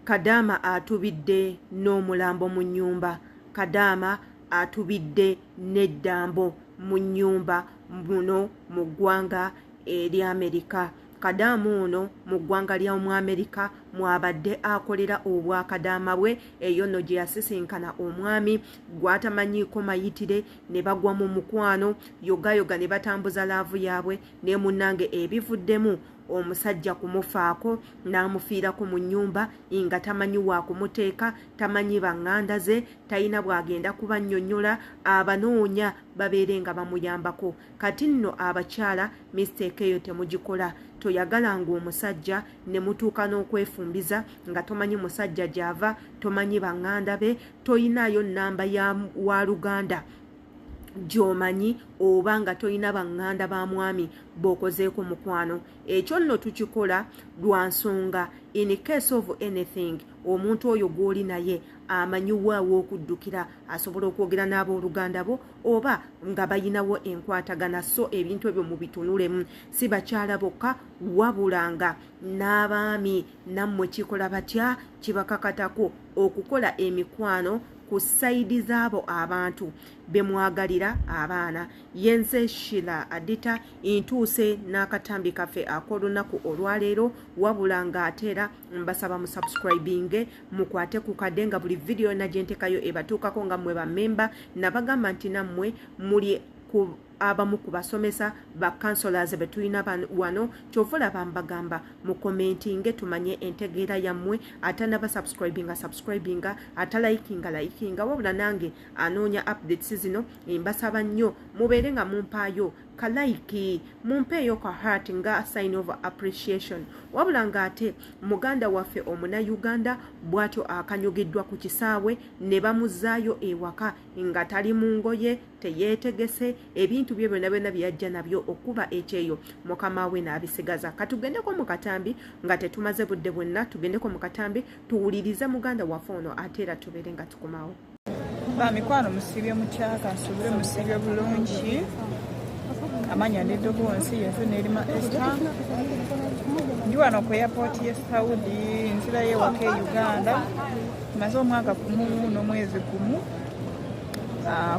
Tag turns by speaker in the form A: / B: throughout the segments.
A: Kadaama atubidde n'omulambo mu nnyumba. Kadaama atubidde n'eddambo mu nnyumba muno mu ggwanga erya Amerika. Kadaama ono mu ggwanga lya mu Amerika mw'abadde akolera obwakadaama bwe, eyo nno gye yasisinkana omwami gw'atamanyiiko mayitire ne bagwa mu mukwano yogayoga ne batambuza laavu yaabwe ne munnange ebivuddemu omusajja kumufaako n'amufiirako mu nnyumba nga tamanyi waakumuteeka, tamanyi banganda ze, talina bw'agenda kubannyonnyola, abanoonya babeere nga bamuyambako. Kati nno abakyala mistake eyo temugikola. Toyagalanga omusajja ne mutuuka n'okwefumbiza nga tomanyi musajja gy'ava, tomanyi banganda be, toyinaayo nnamba ya waluganda gy'omanyi oba nga tolina baŋŋanda ba mwami b'okozeeko mukwano. Ekyo nno tukikola lwa nsonga in case of anything omuntu oyo gw'oli naye amanyi wa w'okuddukira, asobola okwogera n'abooluganda bo oba nga bayinawo enkwatagana. So ebintu ebyo mubitunulemu, si bakyala bokka wabula nga n'abaami nammwe kikola batya, kibakakatako okukola emikwano ku sayidi z'abo abantu be mwagalira abaana. Yenze Sheila Adita ntuuse n'akatambi kaffe ak'olunaku olwaleero, wabula ng'ate era mbasaba mu subscribinge, mukwate ku kadde nga buli vidiyo yonna gye ntekayo ebatuukako nga mmwe bammemba. Nabagamba nti nammwe muli ku abamu ku basomesa ba counselors be tulina wano, kyova olaba mbagamba mukomentinge tumanye entegeera yammwe. Atanaba subscribinga subscribinga, atalikinga likinga. Wabula nange anoonya updates zino mbasaba nnyo mubeere nga mumpaayo ka like, mumpeeyo ka heart nga sign of appreciation. Wabula ng'ate muganda waffe omunauganda bw'atyo akanyugiddwa ku kisaawe ne bamuzzaayo ewaka nga tali mu ngoye, teyeetegese, ebintu bye byonna byonna bye yajja nabyo okuba ekyeyo mukama we n'abisigaza. Katugendeko mu katambi nga tetumaze budde bwonna, tugendeko mu katambi tuwulirize muganda waffe ono ate era tubeere nga tukomawo.
B: Bamikwano, musiibye mutyaka? Nsuubire musiibye bulungi. Amanya n'eddoboozi yenze Nerima Esther. Ndi wano ku airport ye Saudi, nzirayo ewaka e Uganda. Maze omwaka gumu n'omwezi gumu.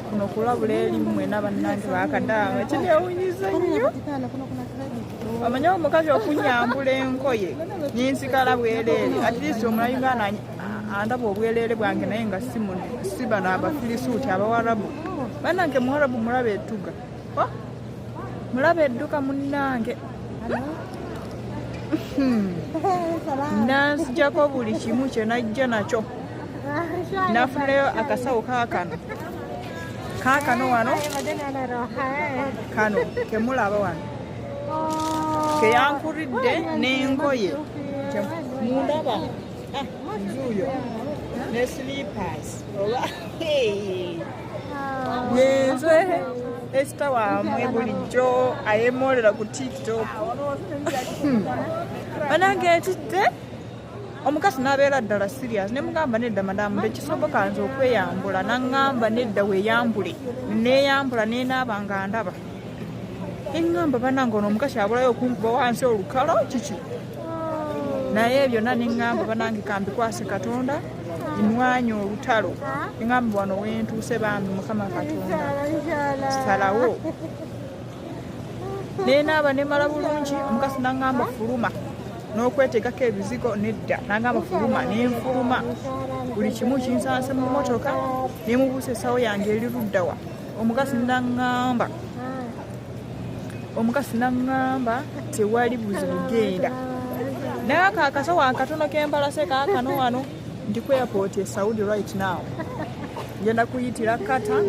B: Kuno kulabula eri mmwena bannange bakadaama, kinewunyiza nnyo. Omanyi omukazi okunyambula enkoye ninsigala bwereere, at least omunauganda andaba obwereere bwange, naye nga si bano abafirisuuti abawarabu. Bannange, muwarabu mulaba ettuga, mulaba edduka munnange. Nanzijako buli kimu kye najja nakyo, nafunayo akasawo kaakano kaakano wano kano kemulaba wano keyankuridde n'engoye mundaba nzuuyo ne slippers oba yenze Esita wamwe bulijjo ayemolera ku TikTok. Banange, ntidde. Omukazi n'abeera ddala serious, ne mugamba, "Nedda madamu, tekisoboka nze okweyambula." Naŋŋamba, "Nedda, weeyambule." Neeyambula, nenaaba nga ndaba. Eŋŋamba, "Banange, ono omukazi abulayo okunkuba wansi olukalo kiki?" Naye byonna neŋŋamba, "Banange, kambikwase Katonda, nwanya olutalo." Eŋŋamba, "Wano wentuuse bambi, Mukama Katonda salawo." Nenaaba nemala bulungi. Omukazi naŋŋamba, "Fuluma." N'okweteekako ebizigo nedda, nagamba, "Fuluma." Nenfuluma, buli kimu kinsanse mu motoka. Nemubuusa, "Esawo yange eri luddawa?" Omukazi naŋŋamba, "Tewali buzibu, genda." Naye ako akasawo akatono kembalase kaakano wano. Ndi ku airport e Saudi right now, ngenda kuyitira Qatar,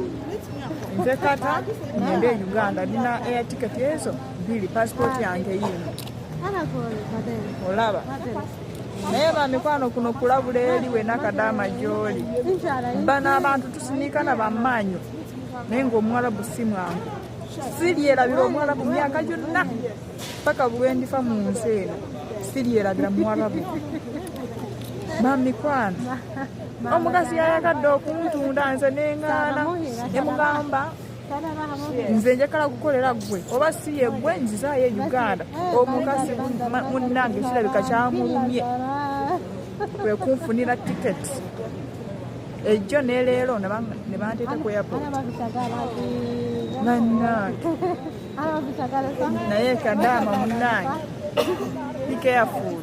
B: nve Qatar ngende e Uganda. Ndina air ticket ezo bbiri, passport yange yiino olaba. Naye bamikwano, kuno kulabula eri wena kadaama gy'oli. Bano abantu tusinikana bamaanyo, naye ng'omuwarabu si mwangu. Siryerabira omuwarabu myaka gyonna paka lwendifa mu nsi eno, siryerabira muwarabu. Bamikwano, omukazi yayagadde okuntunda, nze neŋŋaana, nemugamba, "Nze njagala kukolera ggwe, oba si ye ggwe nzizaayo e Uganda." Omukazi munnange kirabika kyamulumye. Kwe kunfunira tiketi ejjo ne leero ne banteeta ku airport. Bannange, naye kadaama munnange, be careful.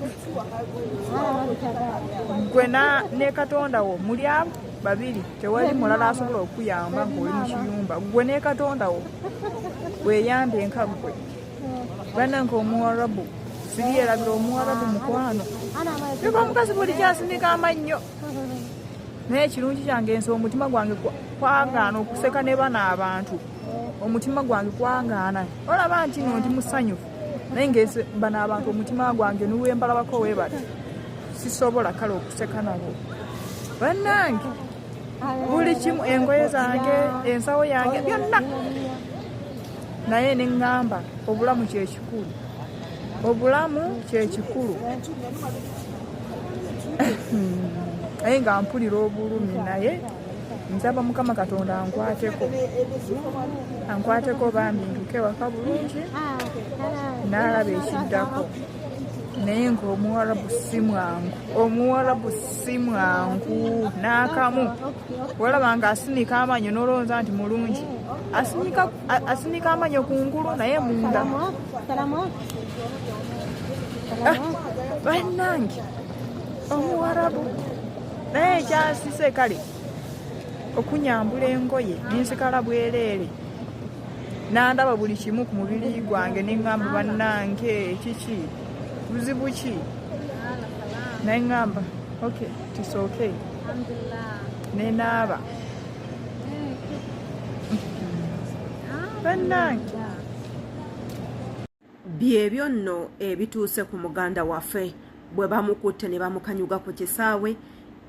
B: Gwe ne Katonda wo muli abo babiri, tewali mulala asobola okuyamba ng'oli mu kiyumba. Gwe ne Katonda wo weeyambe nka ggwe. Bannange, Omuwarabu siriyerabira, Omuwarabu mukwano. Bika omukazi buli kyasinika amannyo, naye ekirungi kyange nsi omutima gwange kwagaana okuseka ne bano abantu. Omutima gwange kwagaana, olaba nti no ndi musanyufu, naye ngese bano abantu omutima gwange niwembalabako webati sisobola kale okuseka nabo. Bannange, buli kimu, engoye zange, ensawo yange, byonna, naye neŋŋamba obulamu kyekikulu, obulamu kyekikulu. Naye nga mpulira obulumi, naye nsaba Mukama Katonda ankwateko, ankwateko bambi, ntuke waka bulungi n'alaba ekiddako. Naye nga Omuwarabu si mwangu, Omuwarabu si mwangu n'akamu. Walaba nga asinika amanyo n'olowooza nti mulungi, asinika amanyo kungulu, naye munda. Ah, bannange, Omuwarabu. Naye ekyansise kale okunyambula engoye nensikala bwereere, nandaba buli kimu ku mubiri gwange, neŋŋamba, "Bannange, kiki? Buzibu ki?" Neŋŋamba, "Ok, it's okay." Nenaaba. Bannange.
A: Byebyo nno ebituuse ku muganda waffe bwe bamukutte ne bamukanyuga ku kisaawe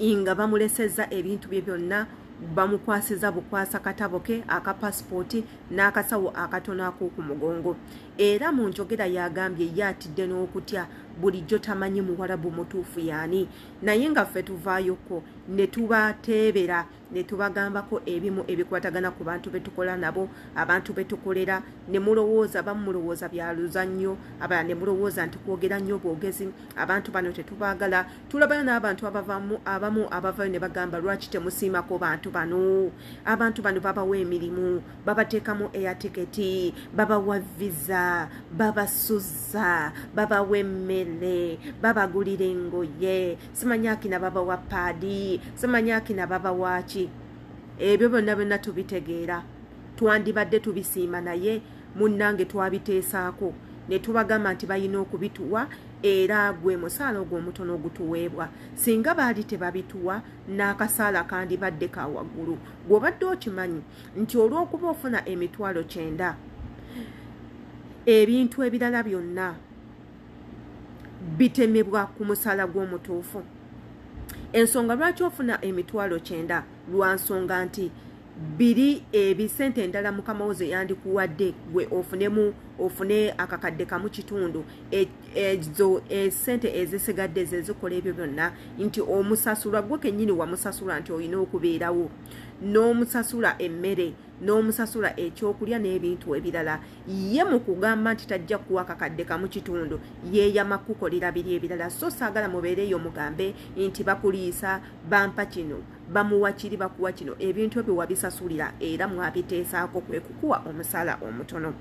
A: nga bamulesezza ebintu bye byonna, bamukwasiza bukwasa katabo ke aka pasipooti n'akasawo akatono ak'oku mugongo. Era mu njogera yagambye ye atidde n'okutya, bulijjo tamanyi Muwarabu mutuufu yaani. Naye nga ffe tuvaayoko ne tubateebera ne tubagambako ebimu ebikwatagana ku bantu betukola nabo, abantu betukolera, ne mulowooza, bamulowooza bya luzannyo, abalala ne mulowooza nti kwogera nnyo bwogezi, abantu bano tetubaagala. Tulabayo n'abantu abavamu, abamu abavayo ne bagamba, "Lwaki temusiimako bantu bano? Abantu bano babawa emirimu, babateekamu air ticket, babawa visa, babasuza, babawa emmere, babagulira engoye, simanyi akina babawa paadi, simanyi akina babawaaki." Ebyo byonna byonna tubitegeera, twandibadde tubisiima, naye munnange twabiteesaako ne tubagamba nti balina okubituwa, era gwe musaala ogwo omutono ogutuweebwa. Singa baali tebabituwa, n'akasaala kandibadde ka waggulu. Gw'obadde okimanyi nti olw'okuba ofuna 90,000, ebintu ebirala byonna bitemebwa ku musaala gw'omutuufu. Ensonga lwaki ofuna 90,000 lwa nsonga nti biri ebisente endala mukama wo ze yandikuwadde gwe ofunemu, ofune 1.5 kakadde, ezo esente ezisigadde ze zikola ebyo byonna, nti omusasulwa gwe kennyini wamusasula nti olina okubeerawo, n'omusasula emmere, n'omusasula ekyokulya n'ebintu ebirala. Ye mu kugamba nti tajja kuwa 1.5 kakadde, yeeyama kukolera biri ebirala. So saagala mubeereeyo mugambe nti bakuliisa, bampa kino, bamuwa kiri, bakuwa kino. Ebintu ebyo wabisasulira era mwabiteesaako, kwe kukuwa omusaala omutono.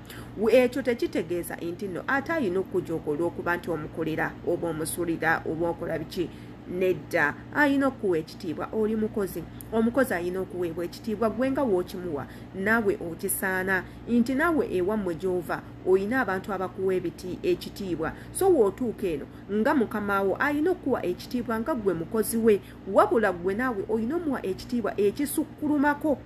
A: Ekyo tekitegeeza nti nno ate alina okujooka olw'okuba nti omukolera oba omusulira oba okola biki. Nedda, alina okukuwa ekitiibwa. Oli mukozi, omukozi alina okuweebwa ekitiibwa. Gwe nga wookimuwa, naawe okisaana nti naawe ewammwe gy'ova olina abantu abakuwa ebiti ekitiibwa. So wootuuka eno nga mukamaawo alina okukuwa ekitiibwa nga ggwe mukozi we, wabula ggwe naawe olina omuwa ekitiibwa ekisukkulumako,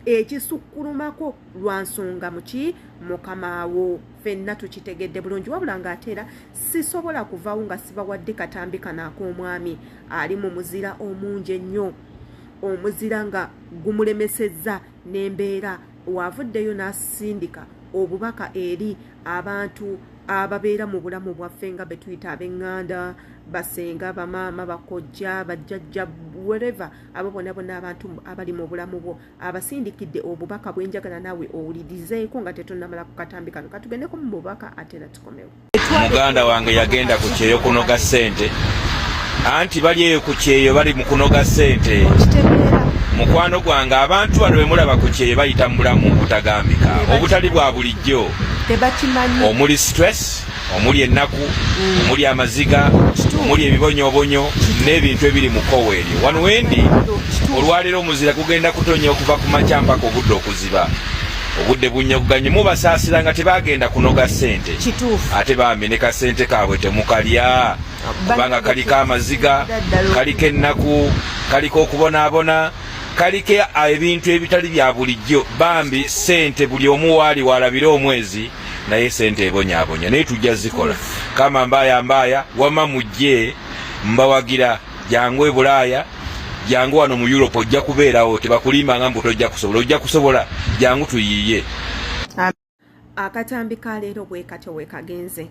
A: ekisukkulumako, lwa nsonga muki mukamaawo. Ffenna tukitegedde bulungi. Wabula ng'ate era sisobola kuvaawo nga sibawadde katambi kano ak'omwami ali mu muzira omungi ennyo, omuzira nga gumulemesezza n'embeera, waavuddeyo n'asindika obubaka eri abantu ababeera mu bulamu bwaffe nga be tuyita ab'eŋŋanda, basenga, bamaama, bakojja, bajjajja, whatever, abo bonna bonna abantu abali mu bulamu bwo. Abasindikidde obubaka bwenjagala naawe owulirizeeko nga tetunnamala ku katambi kano. Katugendeko mu bubaka ate era tukomewo.
C: Muganda wange yagenda ku kyeyo kunoga ssente. Anti bali eyo ku kyeyo bali mu kunoga ssente. Mukwano gwange, abantu bano bemulaba ku kyeyo bayita mu bulamu obutagambika, obutali bwa bulijjo, omuli stress, omuli ennaku, omuli amaziga, omuli ebibonyoobonyo n'ebintu ebiri mu kkowa eryo. Wano wendi olwaleero omuzira gugenda kutonya okuva ku makya mpaka obudde okuziba. Obudde bunyoganye, mubasaasira nga tebagenda kunoga ssente, ate bambi ne kasente kaabwe temukalya, kubanga kaliko amaziga, kaliko ennaku, kaliko okubonaabona, kaliko ebintu ebitali bya bulijjo. Bambi ssente buli omu waali walabire omwezi, naye sente ebonyabonya, naye tujja zikola. Kama mbaya mbaya, wama mujje, mbawagira. Jangu e Bulaaya, jangu wano mu Europe, ojja kubeerawo. Tebakulimbanga mbu tojja kusobola, ojja kusobola. Jangu tuyiiye.
A: Akatambi ka leero bwe katyo we kagenze.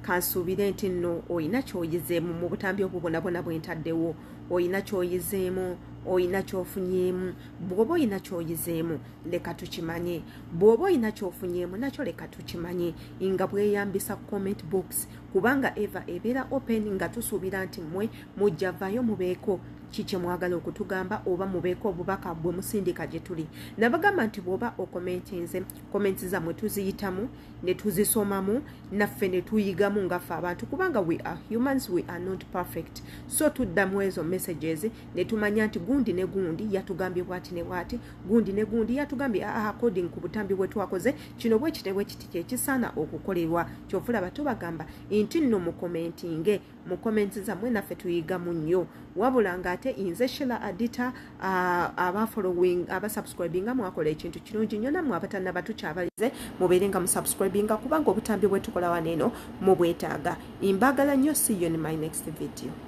A: Kansuubire nti nno olina kyoyizeemu mu butambi obwo bwonabwona bwe ntaddewo. Olina kyoyizeemu, olina kyofunyeemu. Bw'oba olina kyoyizeemu, leka tukimanye. Bw'oba olina kyofunyeemu nakyo, leka tukimanye nga bweyambisa comment box, kubanga eva ebeera open, nga tusuubira nti mmwe mujja vaayo mubeeko ki kye mwagala okutugamba, oba mubeeko obubaka bwe musindika gye tuli. Nabagamba nti bw'oba okomentinze, comments zammwe tuziyitamu ne tuzisomamu, naffe ne tuyigamu nga ffe abantu, kubanga we are humans, we are not perfect. So tuddamu ezo messages ne tumanya nti gundi ne gundi yatugambye bwati ne bwati, gundi ne gundi yatugambye aa, according ku butambi bwe twakoze, kino bwe kiti bwe kiti kyekisaana okukolerwa. Kyovulaba tubagamba nti nno mukomentinge mu comments zammwe, naffe tuyigamu nnyo. Wabula ng'ate nze Shela Adita. Aba following, aba subscribinga, mwakola ekintu kirungi nnyo. Nammwe abatannaba, tukyabalize mubeere nga musubscribinga, kubanga obutambi bwe tukola wano eno mubwetaaga. Mbagala nnyo. See you in my next video.